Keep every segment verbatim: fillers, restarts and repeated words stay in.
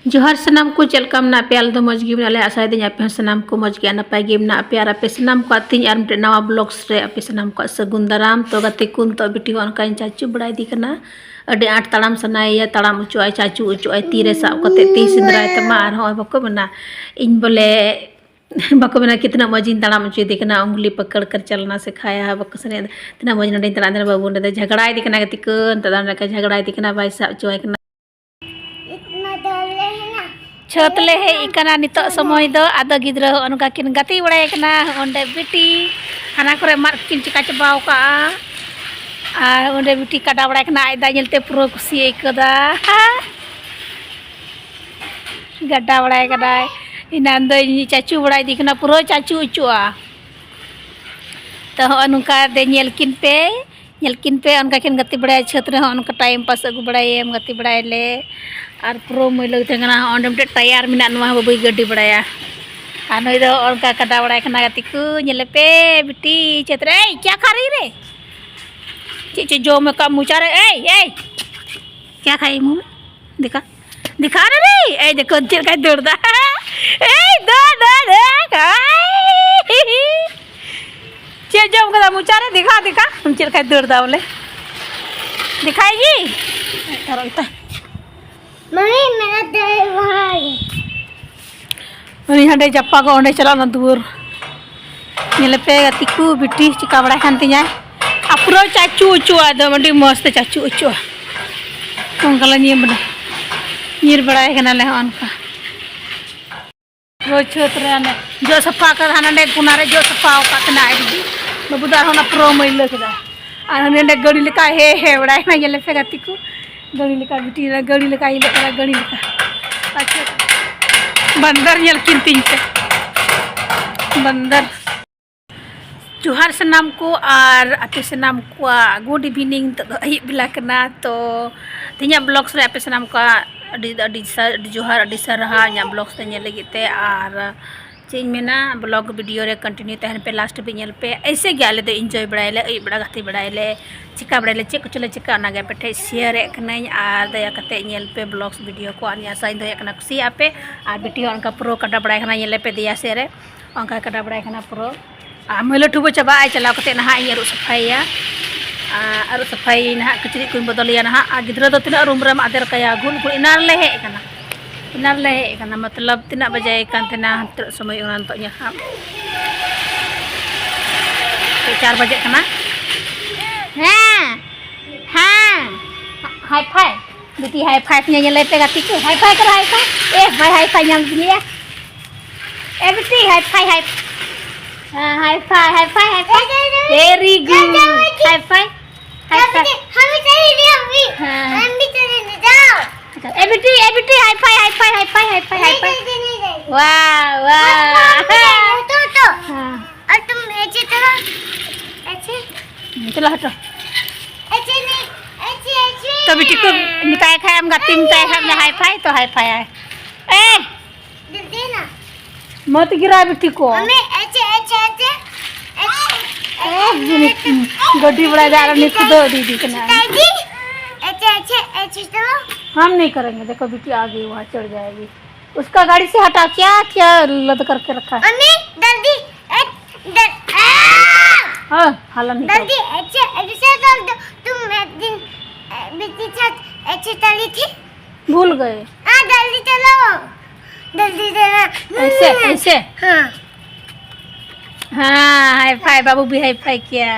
ᱡᱚᱦᱟᱨ ᱥᱟᱱᱟᱢ ᱠᱚ, ᱪᱮᱫ ᱞᱮᱠᱟ ᱢᱮᱱᱟᱜ ᱯᱮᱭᱟ? ᱟᱞᱮ ᱫᱚ ᱢᱚᱡᱽ ᱜᱮ ᱢᱮᱱᱟᱜ ᱞᱮᱭᱟ᱾ ᱟᱥᱟᱭᱮᱫᱟᱹᱧ ᱟᱯᱮ ᱦᱚᱸ ᱥᱟᱱᱟᱢ ᱠᱚ ᱢᱚᱡᱽ ᱜᱮ ᱟᱨ ᱱᱟᱯᱟᱭ ᱜᱮ ᱢᱮᱱᱟᱜ ᱯᱮᱭᱟ᱾ ᱟᱨ ᱟᱯᱮ ᱥᱟᱱᱟᱢ ᱠᱚᱣᱟᱜ ᱛᱤᱦᱤᱧ ᱟᱨ ᱢᱤᱫᱴᱮᱱ ᱱᱟᱣᱟ vlogs ᱨᱮ ᱟᱯᱮ ᱥᱟᱱᱟᱢ ᱠᱚᱣᱟᱜ ᱥᱟᱹᱜᱩᱱ ᱫᱟᱨᱟᱢ᱾ ᱛᱚ ᱜᱟᱛᱮ ᱠᱚ, ᱱᱤᱛᱚᱜ ᱵᱤᱴᱤ ᱦᱚᱸ ᱚᱱᱠᱟᱧ ᱪᱟᱪᱩ ᱵᱟᱲᱟᱭᱮᱫᱮ ᱠᱟᱱᱟ᱾ ᱟᱹᱰᱤ ᱟᱸᱴ ᱛᱟᱲᱟᱢ ᱥᱟᱱᱟᱭᱮᱭᱟ, ᱛᱟᱲᱟᱢ ᱦᱚᱪᱚᱜᱼᱟᱭ, ᱪᱟᱪᱩ ᱦᱚᱪᱚᱜᱼᱟᱭ, ᱛᱤᱨᱮ ᱥᱟᱵ ᱠᱟᱛᱮ ᱛᱤ ᱥᱮᱸᱫᱽᱨᱟᱭ ᱛᱟᱢᱟ᱾ ᱟᱨ ᱦᱚᱸᱜᱼᱚᱭ ᱵᱟᱠᱚ ᱢᱮᱱᱟ, ᱤᱧ ᱵᱚᱞᱮ ᱵᱟᱠᱚ ᱢᱮᱱᱟ ᱠᱤ ᱛᱤᱱᱟᱹᱜ ᱢᱚᱡᱽ ᱤᱧ ᱛᱟᱲᱟᱢ ᱦᱚᱪᱚᱭᱮᱫᱮ ᱠᱟᱱᱟ, ᱩᱝᱞᱤ ᱯᱟᱠᱟᱲ ᱠᱟᱨ ᱪᱟᱞᱱᱟ ᱥᱤᱠᱷᱟᱭᱟ, ᱵᱟᱠᱚ ᱥᱮᱱᱮᱫ ᱛᱤᱱᱟᱹᱜ ᱢᱚᱡᱽ ᱱᱚᱰᱮᱧ ᱛᱟᱲᱟᱢ ᱫᱟ ᱵᱟᱹᱵᱩ, ᱱᱚᱰᱮ ᱫᱚ ᱡᱷᱟᱜᱽᱲᱟᱭᱮᱫᱮ ᱠᱟᱱᱟ ᱜᱟᱛᱮ ᱠᱚ, ᱱᱤᱛᱚᱜ ᱫᱚ ᱱᱚᱰᱮ ᱡᱷᱟᱜᱽᱲᱟᱭᱮᱫᱮ ᱠᱟᱱᱟ, ᱵᱟᱭ ᱥᱟᱵ ᱦᱚᱪᱚᱣᱟᱭ ᱠᱟᱱᱟ᱾ ᱪᱷᱟᱹᱛ ᱞᱮ ᱦᱮᱡ ᱟᱠᱟᱱᱟ ᱱᱤᱛᱚᱜ ᱥᱚᱢᱚᱭ ᱫᱚ, ᱟᱫᱚ ᱜᱤᱫᱽᱨᱟᱹ ᱦᱚᱸ ᱱᱚᱝᱠᱟ ᱠᱤᱱ ᱜᱟᱛᱮ ᱵᱟᱲᱟᱭ ᱠᱟᱱᱟ᱾ ᱚᱸᱰᱮ ᱵᱤᱴᱤ ᱦᱟᱱᱟ ᱠᱚᱨᱮ ᱢᱟᱫ ᱠᱤᱱ ᱪᱤᱠᱟ ᱪᱟᱵᱟᱣ ᱠᱟᱜᱼᱟ, ᱟᱨ ᱚᱸᱰᱮ ᱵᱤᱴᱤ ᱠᱟᱰᱟ ᱵᱟᱲᱟᱭ ᱠᱟᱱᱟ, ᱟᱡ ᱫᱟᱜ ᱧᱮᱞᱛᱮ ᱯᱩᱨᱟᱹ ᱠᱩᱥᱤ ᱟᱹᱭᱠᱟᱹᱣ ᱫᱟ᱾ ᱜᱟᱰᱟ ᱵᱟᱲᱟᱭ ᱠᱟᱱᱟᱭ᱾ ᱮᱱᱟᱱ ᱫᱚᱧ ᱪᱟᱪᱩ ᱵᱟᱲᱟᱭᱮᱫᱮ ᱠᱟᱱᱟ, ᱯᱩᱨᱟᱹ ᱪᱟᱪᱩ ᱚᱪᱚᱜᱼᱟ᱾ ᱛᱚ, ᱦᱚᱸᱜᱼᱚ ᱱᱚᱝᱠᱟ ᱫᱮ ᱧᱮᱞ ᱠᱤᱱ ᱯᱮ, ᱧᱮᱞ ᱠᱤᱱ ᱯᱮ, ᱚᱱᱠᱟ ᱠᱤᱱ ᱜᱟᱛᱮ ᱵᱟᱲᱟᱭᱟ ᱪᱷᱟᱹᱛ ᱨᱮᱦᱚᱸ, ᱚᱱᱠᱟ time pass ᱟᱹᱜᱩ ᱵᱟᱲᱟᱭᱮᱢ, ᱜᱟᱛᱮ ᱵᱟᱲᱟᱭᱟᱞᱮ᱾ ᱟᱨ ᱯᱩᱨᱟᱹ ᱢᱟᱹᱭᱞᱟᱹ ᱛᱟᱦᱮᱸ ᱠᱟᱱᱟ᱾ ᱚᱸᱰᱮ ᱢᱤᱫᱴᱮᱡ ᱴᱟᱭᱟᱨ ᱢᱮᱱᱟᱜᱼᱟ, ᱱᱚᱣᱟ ᱦᱚᱸ ᱵᱟᱹᱵᱩᱭ ᱜᱟᱹᱰᱤ ᱵᱟᱲᱟᱭᱟ᱾ ᱟᱨ ᱱᱩᱭ ᱫᱚ ᱚᱱᱠᱟ ᱠᱟᱰᱟ ᱵᱟᱲᱟᱭ ᱠᱟᱱᱟ, ᱜᱟᱛᱮ ᱠᱚ, ᱧᱮᱞᱮ ᱯᱮ, ᱵᱤᱴᱤ ᱪᱷᱟᱹᱛ ᱨᱮ, ᱮᱭ, ᱠᱭᱟ ᱠᱷᱟ ᱨᱦᱤ ᱨᱮ? ᱪᱮᱫ ᱪᱚ ᱡᱚᱢ ᱟᱠᱟᱫ ᱢᱚᱪᱟ ᱨᱮ, ᱮᱭ, ᱮᱭ, ᱠᱭᱟ ᱠᱷᱟᱭ ᱢᱩᱸᱦ ᱢᱮ? ᱫᱮᱠᱷᱟ, ᱫᱮᱠᱷᱟ ᱨᱮ ᱨᱮ, ᱮᱭ ᱫᱮᱠᱷᱚ ᱪᱮᱫ ᱞᱮᱠᱟᱭ ᱫᱟᱹᱲ ᱫᱟ᱾ ᱮᱭ ᱫᱟᱹᱲ, ᱫᱟᱹᱲ, ᱫᱟᱹᱲ, ᱟᱭ᱾ ᱪᱮᱫ ᱡᱚᱢ ᱠᱟᱫᱟ ᱢᱚᱪᱟ ᱨᱮ? ᱫᱮᱠᱷᱟ, ᱫᱮᱠᱷᱟ, ᱪᱮᱫ ᱞᱮᱠᱟᱭ ᱫᱟᱹᱲ ᱫᱟ ᱵᱚᱞᱮ᱾ ᱫᱮᱠᱷᱟᱭ ᱜᱮ᱾ ᱛᱟᱨᱚ ᱤᱛᱟ᱾ ᱢᱟᱢᱤ, ᱢᱮᱱᱟ ᱫᱟᱹᱲ ᱵᱟᱦᱟᱭ᱾ ᱩᱱᱤ ᱦᱟᱸᱰᱮ ᱡᱟᱯᱟᱜᱚᱜ, ᱚᱸᱰᱮ ᱪᱟᱞᱟᱜ ᱚᱱᱟ ᱫᱩᱣᱟᱹᱨ᱾ ᱧᱮᱞᱮ ᱯᱮ ᱜᱟᱛᱮ ᱠᱚ, ᱵᱤᱴᱤ ᱪᱤᱠᱟ ᱵᱟᱲᱟᱭ ᱠᱟᱱ ᱛᱤᱧᱟᱭ᱾ ᱟᱨ ᱯᱩᱨᱟᱹ ᱪᱟᱪᱩ ᱚᱪᱚᱜᱼᱟ ᱮᱠᱫᱚᱢ, ᱟᱹᱰᱤ ᱢᱚᱡᱽ ᱛᱮ ᱪᱟᱪᱩ ᱚᱪᱚᱜᱼᱟ᱾ ᱚᱱᱠᱟ ᱞᱮ ᱧᱤᱨ ᱵᱟᱲᱟᱭ, ᱧᱤᱨ ᱵᱟᱲᱟᱭ ᱠᱟᱱᱟᱞᱮ ᱦᱚᱸᱜᱼᱚ ᱱᱚᱝᱠᱟ᱾ ᱯᱩᱨᱟᱹ ᱪᱷᱟᱹᱛ ᱨᱮ ᱦᱟᱱᱮ ᱡᱚᱜ ᱥᱟᱯᱷᱟ ᱠᱟᱫᱟ, ᱦᱟᱱᱟ ᱱᱚᱸᱰᱮ ᱠᱚᱱᱟ ᱨᱮ ᱡᱚᱜ ᱥᱟᱯᱷᱟ ᱟᱠᱟᱫ ᱛᱟᱦᱮᱱᱟ ᱟᱡ ᱫᱤᱫᱤ᱾ ᱵᱟᱹᱵᱩ ᱫᱚ ᱟᱨᱦᱚᱸ ᱚᱱᱟ ᱯᱩᱨᱟᱹ ᱢᱟᱹᱭᱞᱟᱹ ᱠᱮᱫᱟ᱾ ᱟᱨ ᱦᱟᱱᱮ ᱱᱚᱸᱰᱮ ᱜᱟᱹᱲᱤ ᱞᱮᱠᱟ ᱦᱮ ᱦᱮ ᱵᱟᱲᱟᱭ ᱠᱟᱱᱟ, ᱧᱮᱞᱮ ᱯᱮ ᱜᱟᱛᱮ ᱠᱚ᱾ ᱜᱟᱹᱲᱤ ᱞᱮᱠᱟ ᱵᱤᱴᱤ, ᱜᱟᱹᱲᱤ ᱞᱮᱠᱟ ᱦᱤᱞᱟᱹᱜ ᱠᱟᱱᱟ, ᱜᱟᱹᱲᱤ ᱞᱮᱠᱟ᱾ ᱟᱪᱪᱷᱟ, ᱵᱟᱱᱫᱟᱨ ᱧᱮᱞ ᱠᱤᱱ ᱛᱤᱧ ᱯᱮ, ᱵᱟᱱᱫᱟᱨ᱾ ᱡᱚᱦᱟᱨ ᱥᱟᱱᱟᱢ ᱠᱚ, ᱟᱨ ᱟᱯᱮ ᱥᱟᱱᱟᱢ ᱠᱚᱣᱟᱜ good evening᱾ ᱱᱤᱛᱚᱜ ᱫᱚ ᱟᱹᱭᱩᱵ ᱵᱮᱞᱟ ᱠᱟᱱᱟ, ᱛᱚ ᱛᱮᱦᱮᱧᱟᱜ vlogs ᱨᱮ ᱟᱯᱮ ᱥᱟᱱᱟᱢ ᱠᱚᱣᱟᱜ ᱟᱹᱰᱤ, ᱟᱹᱰᱤ ᱥᱟ-, ᱟᱹᱰᱤ ᱡᱚᱦᱟᱨ, ᱟᱹᱰᱤ ᱥᱟᱨᱦᱟᱣ ᱤᱧᱟᱹᱜ vlogs ᱨᱮ ᱧᱮᱞ ᱞᱟᱹᱜᱤᱫ ᱛᱮ᱾ ᱟᱨ ᱪᱮᱫ ᱤᱧ ᱢᱮᱱᱟ, ᱵᱞᱚᱜ ᱵᱷᱤᱰᱤᱭᱳ ᱨᱮ ᱠᱚᱱᱴᱤᱱᱤᱭᱩ ᱛᱟᱦᱮᱱ ᱯᱮ, ᱞᱟᱥᱴ ᱦᱟᱹᱵᱤᱡ ᱧᱮᱞ ᱯᱮ᱾ ᱮᱭᱥᱮ ᱜᱮ ᱟᱞᱮ ᱫᱚ ᱤᱱᱡᱚᱭ ᱵᱟᱲᱟᱭᱟᱞᱮ, ᱟᱹᱭᱩᱵ ᱵᱮᱲᱟ ᱜᱟᱛᱮ ᱵᱟᱲᱟᱭᱟᱞᱮ, ᱪᱤᱠᱟ ᱵᱟᱲᱟᱭᱟᱞᱮ, ᱪᱮᱫ ᱠᱚᱪᱚᱞᱮ ᱪᱤᱠᱟ, ᱚᱱᱟᱜᱮ ᱟᱯᱮ ᱴᱷᱮᱡ ᱥᱮᱭᱟᱨᱮᱫ ᱠᱟᱹᱱᱟᱹᱧ᱾ ᱟᱨ ᱫᱟᱭᱟ ᱠᱟᱛᱮ ᱧᱮᱞ ᱯᱮ ᱵᱞᱚᱜᱥ ᱵᱷᱤᱰᱤᱭᱳ ᱠᱚ, ᱟᱨ ᱱᱤᱭᱟᱹ ᱟᱥᱟᱧ ᱫᱚᱦᱚᱭᱮᱫ ᱠᱟᱱᱟ ᱠᱩᱥᱤᱭᱟᱜᱼᱟ ᱯᱮ᱾ ᱟᱨ ᱵᱤᱴᱤ ᱦᱚᱸ ᱚᱱᱠᱟ ᱯᱩᱨᱟᱹ ᱠᱟᱰᱟ ᱵᱟᱲᱟᱭ ᱠᱟᱱᱟ, ᱧᱮᱞᱮ ᱯᱮ ᱫᱮᱭᱟ ᱥᱮᱫ ᱨᱮ ᱚᱱᱠᱟ ᱠᱟᱰᱟ ᱵᱟᱲᱟᱭ ᱠᱟᱱᱟ ᱯᱩᱨᱟᱹ᱾ ᱟᱨ ᱢᱟᱹᱭᱞᱟᱹ ᱴᱷᱩᱵᱟᱹ ᱪᱟᱵᱟᱜᱼᱟᱭ, ᱪᱟᱞᱟᱣ ᱠᱟᱛᱮ ᱱᱟᱦᱟᱜ ᱤᱧ ᱟᱹᱨᱩᱵ ᱥᱟᱯᱷᱟᱭᱮᱭᱟ᱾ ᱟᱨ ᱟᱹᱨᱩᱵ ᱥᱟᱯᱷᱟᱭᱮᱭᱟᱹᱧ ᱱᱟᱦᱟᱜ, ᱠᱤᱪᱨᱤᱡ ᱠᱚᱧ ᱵᱚᱫᱚᱞᱮᱭᱟ ᱱᱟᱦᱟᱜ᱾ ᱟᱨ ᱜᱤᱫᱽᱨᱟᱹ ᱫᱚ ᱛᱤᱱᱟᱹᱜ ᱨᱩᱢ ᱨᱮᱢ ᱟᱫᱮᱨ ᱠᱟᱭᱟ, ᱜᱩᱞ ᱜᱩᱞ᱾ ᱮᱱᱟᱱ ᱨᱮᱞᱮ ᱦᱮᱡ ᱟᱠᱟᱱᱟ, ᱮᱱᱟᱱ ᱨᱮᱞᱮ ᱦᱮᱡ ᱟᱠᱟᱱᱟ, ᱢᱚᱛᱞᱚᱵ ᱛᱤᱱᱟᱹᱜ ᱵᱟᱡᱮ ᱠᱟᱱ ᱛᱟᱦᱮᱱᱟ, ᱛᱤᱱᱟᱹᱜ ᱥᱚᱢᱚᱭ ᱚᱱᱟ ᱱᱤᱛᱚᱜ ᱧᱮᱞ ᱦᱟᱸᱜ᱾ ᱱᱤᱛᱚᱜ ᱪᱟᱨ ᱵᱟᱡᱮᱜ ᱠᱟᱱᱟ᱾ ᱦᱮᱸ, ᱦᱮᱸ, ᱦᱟᱭ ᱯᱷᱟᱭ᱾ ᱵᱤᱴᱤ ᱦᱟᱭ ᱯᱷᱟᱭ ᱧᱮᱧᱮᱞ ᱯᱮ ᱜᱟᱛᱮ ᱠᱚ, ᱦᱟᱭ ᱯᱷᱟᱭ ᱠᱚᱨᱮ ᱦᱟᱭ ᱯᱷᱟᱭ᱾ ᱮ ᱵᱷᱟᱭ, ᱦᱟᱭ ᱯᱷᱟᱭ ᱧᱟᱢ ᱠᱮᱫᱮᱭᱟ᱾ ᱮ ᱵᱤᱴᱤ, ᱦᱟᱭ ᱯᱷᱟᱭ, ᱦᱟᱭ ᱯᱷᱟᱭ᱾ ᱦᱮᱸ, hi fi, hi fi, hi fi. Very good. Hi phi. High fi. আমি চাই রে, আমি। হ্যাঁ। আমি চাই রে, যাও। এ bit, a bit, high phi, hi fi, hi fi, hi fi, high five. নেই, নেই, নেই, নেই। Wow, wow. তো, তো। হ্যাঁ। আর তুমি এই যে তো, এই যে। হুম, চলো হাঁটো। এই যে নেই, এই যে, এই যে। তো বিটি কো মেতায় খায়, আম গাতি মেতায় খায়, হাই ফাই, তো হাই ফাই আয়। এ। जल्दी ना। मत गिरा बिट्टी को। मम्मी, ऐसे, ऐसे, ऐसे, ऐसे, ऐसे। गड्डी बड़ा जा रहा, नहीं खुद दीदी के नाम। दादी, ऐसे, ऐसे, ऐसे चलो। हम नहीं करेंगे, देखो बिट्टी आ गई, वहाँ चढ़ जाएगी। उसका गाड़ी से हटा, क्या, क्या लद करके रखा है? मम्मी, जल्दी, ए, जल-, आ! हाँ, हाला नहीं कर। जल्दी, ऐसे, ऐसे चल दो, तुम एक दिन, ए, बिट्टी साथ ऐसे चली थी। भूल गए। हाँ, जल्दी चलो। जल्दी चलो। ऐसे, ऐसे? हाँ। हाँ, हाई फाई, बाबू भी हाई फाई किया।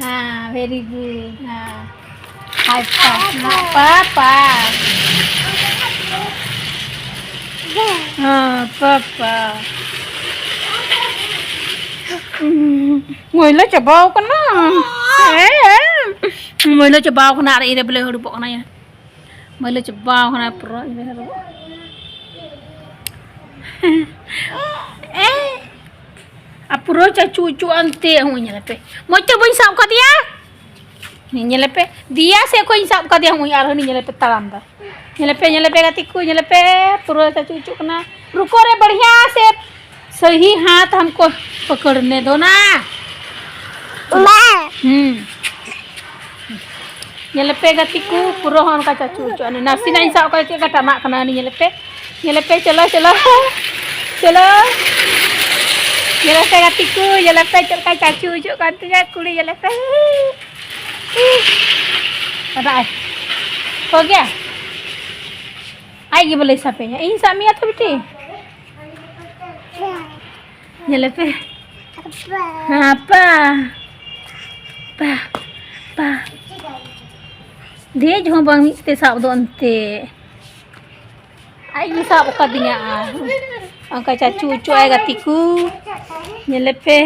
हाँ, वेरी गुड। हाँ। Hi fi. हाँ, पापा। हाँ, पापा। ᱦᱩᱸ, ᱢᱟᱹᱭᱞᱟᱹ ᱪᱟᱵᱟᱣ ᱠᱟᱱᱟ᱾ ᱦᱮᱸ, ᱢᱟᱹᱭᱞᱟᱹ ᱪᱟᱵᱟᱣ ᱠᱟᱱᱟ ᱟᱨ ᱤᱧ ᱨᱮ ᱵᱚᱞᱮ ᱦᱩᱲᱩᱵᱚᱜ ᱠᱟᱱᱟ᱾ ᱢᱟᱹᱭᱞᱟᱹ ᱪᱟᱵᱟᱣ ᱠᱟᱱᱟ ᱯᱩᱨᱟᱹ ᱤᱧ ᱨᱮ ᱦᱩᱲᱩᱵᱚᱜ᱾ ᱮ, ᱟᱨ ᱯᱩᱨᱟᱹ ᱪᱟᱪᱩ ᱩᱪᱩ ᱟᱱᱛᱮ ᱦᱚᱸ ᱧᱮᱞ ᱯᱮ᱾ ᱢᱚᱡᱽ ᱛᱮ ᱵᱟᱹᱧ ᱥᱟᱵ ᱠᱟᱫᱮᱭᱟ᱾ ᱧᱮᱞ ᱯᱮ, ᱫᱤᱭᱟ ᱥᱮᱫ ᱠᱷᱚᱱ ᱤᱧ ᱥᱟᱵ ᱠᱟᱫᱮᱭᱟ ᱦᱚᱸ, ᱟᱨ ᱦᱟᱹᱱᱤ ᱧᱮᱞ ᱯᱮ ᱛᱟᱲᱟᱢ ᱫᱟ᱾ ᱧᱮᱞ ᱯᱮ, ᱧᱮᱞ ᱯᱮ ᱜᱟᱛᱮ ᱠᱚ, ᱧᱮᱞ ᱯᱮ ᱯᱩᱨᱟᱹ ᱪᱟᱪᱩ ᱩᱪᱩᱜ ᱠᱟᱱᱟ᱾ ᱨᱩᱠᱳ ᱨᱮ ᱵᱟᱲᱷᱤᱭᱟ ᱥᱮ ᱥᱟᱹᱦᱤ ᱦᱟᱛ ᱦᱟᱢᱠᱚ ᱯᱟᱠᱲᱱᱮ ᱫᱚ ᱱᱟ᱾ ᱦᱩᱸ᱾ ᱧᱮᱞᱮᱯᱮ ᱜᱟᱛᱮ ᱠᱚ, ᱯᱩᱨᱟᱹ ᱦᱚᱸ ᱚᱱᱠᱟ ᱪᱟᱪᱩ ᱦᱚᱪᱚᱜᱼᱟ᱾ ᱱᱟᱥᱮᱱᱟᱜ ᱤᱧ ᱥᱟᱵ ᱠᱟᱫᱟ, ᱪᱮᱫ ᱞᱮᱠᱟ ᱴᱟᱱᱟᱜ ᱠᱟᱱᱟ᱾ ᱩᱱᱤ ᱧᱮᱞᱮᱯᱮ, ᱧᱮᱞᱮᱯᱮ, ᱪᱚᱞᱚ, ᱪᱚᱞᱚ, ᱪᱚᱞᱚ᱾ ᱧᱮᱞᱮᱯᱮ ᱜᱟᱛᱮ ᱠᱚ, ᱧᱮᱞᱮᱯᱮ ᱪᱮᱫ ᱞᱮᱠᱟ ᱪᱟᱪᱩ ᱦᱚᱪᱚᱜ ᱠᱟᱱ ᱛᱤᱧᱟ ᱠᱩᱲᱤ, ᱧᱮᱞᱮᱯᱮ᱾ ᱟᱫᱚ ᱟᱡ ᱠᱚ ᱜᱮ ᱟᱡ ᱜᱮ ᱵᱚᱞᱮ ᱥᱟᱵᱮᱧᱟ, ᱤᱧ ᱥᱟᱵ ᱢᱮᱭᱟ ᱛᱚ ᱵᱤᱴᱤ᱾ ᱧᱮᱞᱮᱯᱮ᱾ ᱦᱟᱯᱟ᱾ ᱯᱟ᱾ ᱯᱟ᱾ ᱫᱮᱡ ᱦᱚᱸ ᱵᱟᱝ ᱢᱤᱫ ᱛᱮ ᱥᱟᱵ ᱫᱚ ᱚᱱᱛᱮ᱾ ᱟᱡ ᱜᱮ ᱥᱟᱵ ᱟᱠᱟᱫᱤᱧᱟ ᱟᱨ ᱚᱱᱠᱟ ᱪᱟᱪᱩ ᱦᱚᱪᱚᱜ ᱟᱭ ᱜᱟᱛᱮ ᱠᱚ᱾ ᱧᱮᱞᱮᱯᱮ᱾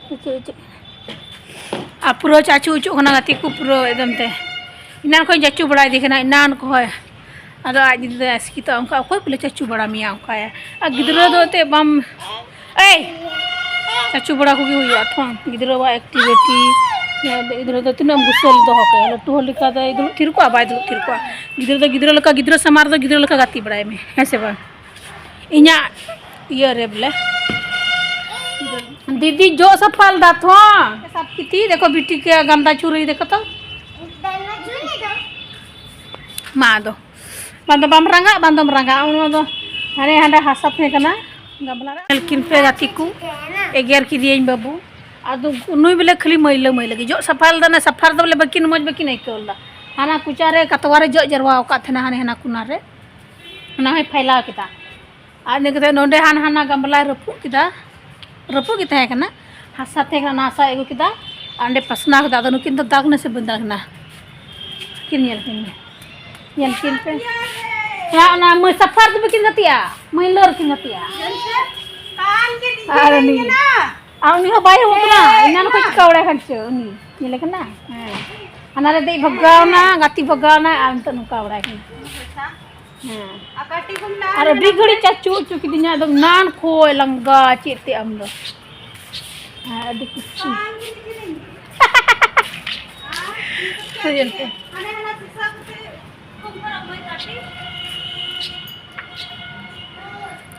ᱪᱟᱪᱩ ᱦᱚᱪᱚᱜ᱾ ᱟᱨ ᱯᱩᱨᱟᱹ ᱪᱟᱪᱩ ᱦᱚᱪᱚᱜ ᱠᱟᱱᱟ ᱜᱟᱛᱮ ᱠᱚ, ᱯᱩᱨᱟᱹ ᱮᱠᱫᱚᱢ ᱛᱮ᱾ ᱮᱱᱟᱱ ᱠᱷᱚᱱ ᱪᱟᱪᱩ ᱵᱟᱲᱟᱭᱮᱫᱮ ᱠᱟᱱᱟ, ᱮᱱᱟᱱ ᱠᱷᱚᱱ᱾ ᱟᱫᱚ ᱟᱡ ᱡᱩᱫᱤ ᱟᱥᱠᱤᱛᱚᱜᱼᱟ, ᱚᱱᱠᱟ ᱚᱠᱚᱭ ᱵᱚᱞᱮ ᱪᱟᱪᱩ ᱵᱟᱲᱟ ᱢᱮᱭᱟ ᱚᱱᱠᱟᱭᱟ? ᱟᱨ ᱜᱤᱫᱽᱨᱟᱹ ᱫᱚ ᱮᱱᱛᱮᱫ ᱵᱟᱢ, ᱮᱭ! ᱪᱟᱪᱩ ᱵᱟᱲᱟ ᱠᱚᱜᱮ ᱦᱩᱭᱩᱜᱼᱟ ᱛᱚ, ᱜᱤᱫᱽᱨᱟᱹᱣᱟᱜ activity᱾ ᱜᱤᱫᱽᱨᱟᱹ ᱫᱚ ᱛᱤᱱᱟᱹᱜ ᱮᱢ ᱜᱩᱥᱟᱹᱞ ᱫᱚᱦᱚ ᱠᱟᱭᱟ? ᱞᱟᱹᱴᱩ ᱦᱚᱲ ᱞᱮᱠᱟ ᱫᱚᱭ ᱫᱩᱲᱩᱵ ᱛᱷᱤᱨ ᱠᱚᱜᱼᱟ? ᱵᱟᱭ ᱫᱩᱲᱩᱵ ᱛᱷᱤᱨ ᱠᱚᱜᱼᱟ᱾ ᱜᱤᱫᱽᱨᱟᱹ ᱫᱚ ᱜᱤᱫᱽᱨᱟᱹ ᱞᱮᱠᱟ, ᱜᱤᱫᱽᱨᱟᱹ ᱥᱟᱢᱟᱝ ᱨᱮᱫᱚ ᱜᱤᱫᱽᱨᱟᱹ ᱞᱮᱠᱟ ᱜᱟᱛᱮ ᱵᱟᱲᱟᱭ ᱢᱮ, ᱦᱮᱸ ᱥᱮ ᱵᱟᱝ? ᱤᱧᱟᱹᱜ ᱤᱭᱟᱹ ᱨᱮ ᱵᱚᱞᱮ᱾ ᱫᱤᱫᱤ ᱡᱚᱜ ᱥᱟᱯᱷᱟ ᱞᱮᱫᱟ ᱛᱚ᱾ ᱥᱟᱯ ᱠᱤᱛᱤ ᱫᱮᱠᱷᱚ ᱵᱤᱴᱤ ᱠᱮ ᱜᱟᱱᱫᱟ ᱪᱩᱨᱤ ᱫᱮᱠᱷᱚ ᱛᱚ᱾ ᱢᱟ ᱟᱫᱚ᱾ ᱵᱟᱝ ᱫᱚ ᱵᱟᱢ ᱨᱟᱸᱜᱟᱜ, ᱵᱟᱝ ᱫᱚᱢ ᱨᱟᱸᱜᱟᱜ᱾ ᱚᱱᱟ ᱫᱚ ᱦᱟᱱᱮ ᱦᱟᱸᱰᱮ ᱦᱟᱥᱟ ᱛᱟᱦᱮᱸ ᱠᱟᱱᱟ᱾ ᱜᱟᱢᱞᱟ ᱨᱮ᱾ ᱧᱮᱞ ᱠᱤᱱ ᱯᱮ ᱜᱟᱛᱮ ᱠᱚ, ᱮᱜᱮᱨ ᱠᱮᱫᱮᱭᱟᱹᱧ ᱵᱟᱹᱵᱩ᱾ ᱟᱫᱚ ᱱᱩᱭ ᱵᱚᱞᱮ ᱠᱷᱟᱹᱞᱤ ᱢᱟᱹᱭᱞᱟᱹ ᱢᱟᱹᱭᱞᱟᱹ ᱜᱮ᱾ ᱡᱚᱜ ᱥᱟᱯᱷᱟ ᱞᱮᱫᱟ, ᱚᱱᱟ ᱥᱟᱯᱷᱟ ᱨᱮᱫᱚ ᱵᱚᱞᱮ ᱵᱟᱹᱠᱤᱱ ᱢᱚᱡᱽ ᱵᱟᱹᱠᱤᱱ ᱟᱹᱭᱠᱟᱹᱣ ᱞᱮᱫᱟ᱾ ᱦᱟᱱᱟ ᱠᱚᱪᱟ ᱨᱮ ᱠᱟᱛᱣᱟ ᱨᱮ ᱡᱚᱜ ᱡᱟᱨᱣᱟ ᱟᱠᱟᱫ ᱛᱟᱦᱮᱱᱟ ᱦᱟᱱᱮ ᱦᱟᱱᱟ ᱠᱚᱱᱟ ᱨᱮ᱾ ᱚᱱᱟ ᱦᱚᱸᱭ ᱯᱷᱟᱭᱞᱟᱣ ᱠᱮᱫᱟ᱾ ᱟᱨ ᱤᱱᱟᱹ ᱠᱟᱛᱮ ᱱᱚᱰᱮ ᱦᱟᱱᱟ ᱦᱟᱱᱟ ᱜᱟᱢᱞᱟᱭ ᱨᱟᱹᱯᱩᱫ ᱠᱮᱫᱟ, ᱨᱟᱹᱯᱩᱫ ᱜᱮ ᱛᱟᱦᱮᱸ ᱠᱟᱱᱟ, ᱦᱟᱥᱟ ᱛᱟᱦᱮᱸ ᱠᱟᱱᱟ, ᱚᱱᱟ ᱦᱟᱥᱟᱭ ᱟᱹᱜᱩ ᱠᱮᱫᱟ ᱟᱨ ᱚᱸᱰᱮ ᱯᱟᱥᱱᱟᱣ ᱠᱮᱫᱟ᱾ ᱟᱫᱚ ᱱᱩᱠᱤᱱ ᱫᱚ ᱫᱟᱜᱽ ᱱᱟᱥᱮ ᱵᱟᱹᱧ ᱫᱟᱜᱽ ᱱᱟ᱾ ᱠᱤᱱ ᱧᱮᱞ ᱠᱤᱱ ᱢᱮ, ᱧᱮᱞ ᱠᱤᱱ ᱯᱮ᱾ ᱚᱱᱟ, ᱚᱱᱟ ᱢᱟᱹᱭ ᱥᱟᱯᱷᱟ ᱨᱮᱫᱚ ᱵᱟᱹᱠᱤᱱ ᱜᱟᱛᱮᱜᱼᱟ, ᱢᱟᱹᱭᱞᱟᱹ ᱨᱮᱠᱤᱱ ᱜᱟᱛᱮᱜᱼᱟ᱾ ᱟᱨ ᱩᱱᱤ, ᱟᱨ ᱩᱱᱤ ᱦᱚᱸ ᱵᱟᱭ ᱦᱩᱭ ᱠᱟᱱᱟ, ᱮᱱᱟᱱ ᱠᱷᱚᱱ ᱪᱤᱠᱟ ᱵᱟᱲᱟᱭ ᱠᱟᱱ ᱪᱚ ᱩᱱᱤ, ᱧᱮᱞᱮ ᱠᱟᱱᱟ? ᱦᱮᱸ, ᱦᱟᱱᱟ ᱨᱮ ᱫᱮᱡ ᱵᱷᱟᱜᱟᱣ ᱱᱟ, ᱜᱟᱛᱮ ᱵᱷᱟᱜᱟᱣ ᱱᱟ, ᱟᱨ ᱱᱤᱛᱚᱜ ᱱᱚᱝᱠᱟ ᱵᱟᱲᱟᱭ ᱠᱟᱱᱟ᱾ ᱦᱮᱸ᱾ ᱟᱨ ᱟᱹᱰᱤ ᱜᱷᱟᱹᱲᱤᱡ ᱪᱟᱪᱳ ᱦᱚᱪᱚ ᱠᱤᱫᱤᱧᱟ, ᱮᱠᱫᱚᱢ ᱮᱱᱟᱱ ᱠᱷᱚᱡ ᱞᱟᱸᱜᱟ ᱪᱮᱫ ᱛᱮ ᱟᱢ ᱫᱚ᱾ ᱦᱮᱸ, ᱟᱹᱰᱤ ᱠᱩᱥᱤ᱾ ᱦᱩᱭᱮᱱ ᱛᱮ᱾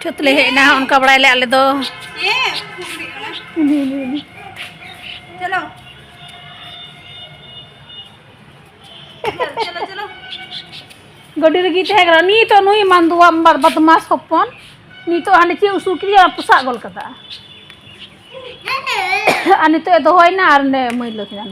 ᱪᱷᱩᱛ ᱞᱮ ᱦᱮᱡ ᱮᱱᱟ, ᱚᱱᱠᱟ ᱵᱟᱲᱟᱭ ᱞᱮ ᱟᱞᱮ ᱫᱚ᱾ ᱪᱚᱞᱚ᱾ ᱜᱟᱹᱰᱤ ᱨᱮᱜᱮ ᱛᱟᱦᱮᱸ ᱠᱟᱱᱟ᱾ ᱱᱤᱛᱚᱜ ᱱᱩᱭ ᱢᱟᱱᱫᱩᱣᱟ ᱵᱟᱫᱢᱟᱥ ᱦᱚᱯᱚᱱ, ᱱᱤᱛᱚᱜ ᱦᱟᱸᱰᱮ ᱪᱮᱫ ᱩᱥᱩᱞ ᱠᱮᱫᱮᱭᱟ, ᱯᱚᱥᱟᱜ ᱜᱚᱞ ᱠᱟᱫᱟ᱾ ᱟᱨ ᱱᱤᱛᱚᱜ ᱮ ᱫᱚᱦᱚᱭᱮᱱᱟ ᱟᱨ ᱚᱸᱰᱮ ᱢᱟᱹᱭᱞᱟᱹ ᱠᱮᱫᱟ᱾